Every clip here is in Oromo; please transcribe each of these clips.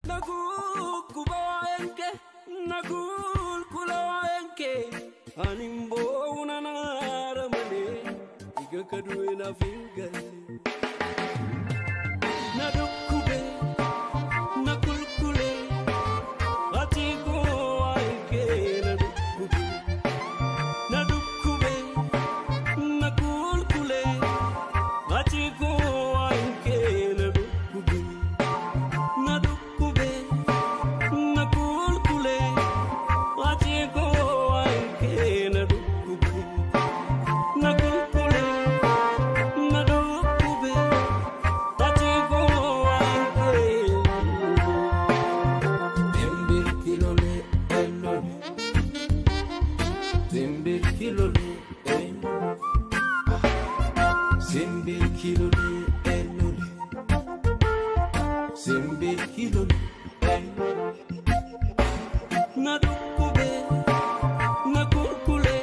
Nagukubaenke, nakulkulaenke, animbo nanaramane, igakaduena fingale. Nadukube, nakulkule, atiko aenke nadukube, nadukube, nakulkule, atiko aenke nadukube, nadukube. Nakulkule, atiko aenke nadukube, nakulkule, nadukube, atiko aenke. Simbir kilole elole, simbir kilole elole, simbir kilole elole, simbir kilole elole. Nadukube, nakulkule,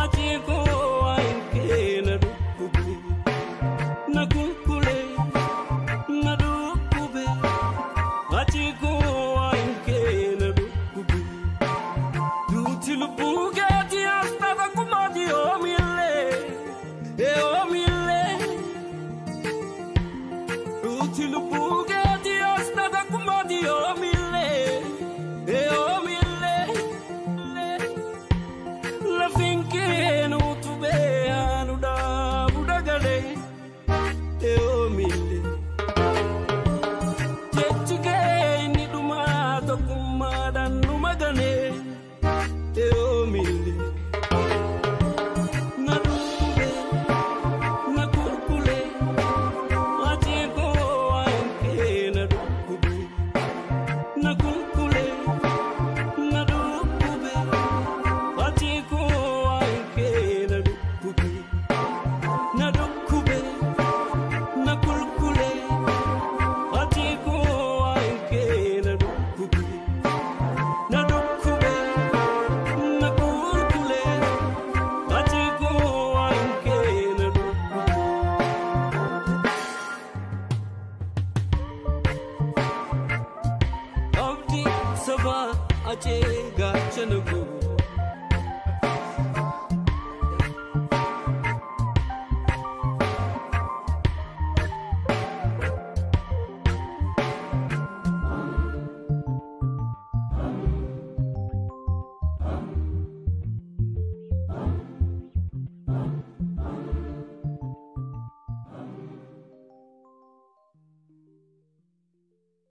atiko aenke nadukube, nakulkule, nadukube, atiko aenke nadukube. Duti lubuge ti asta kumadi omile, e omile. Duti lubuge ti asta kumadi omile, e omile. La finché non tu beanu da budagale, e omile. Jechi ni duma tokkummaadhaan nu magane, e omile. Na dhukkube, na kulkule, ati koo ankee na dhukkube, na kulkule, na dhukkube, ati koo ankee na dhukkube, na dhukkube, na kulkule, ati koo ankee na dhukkube, na dhukkube, na kulkule, ati koo ankee na dhukkube. Abdii sabaa acee gaachana koo.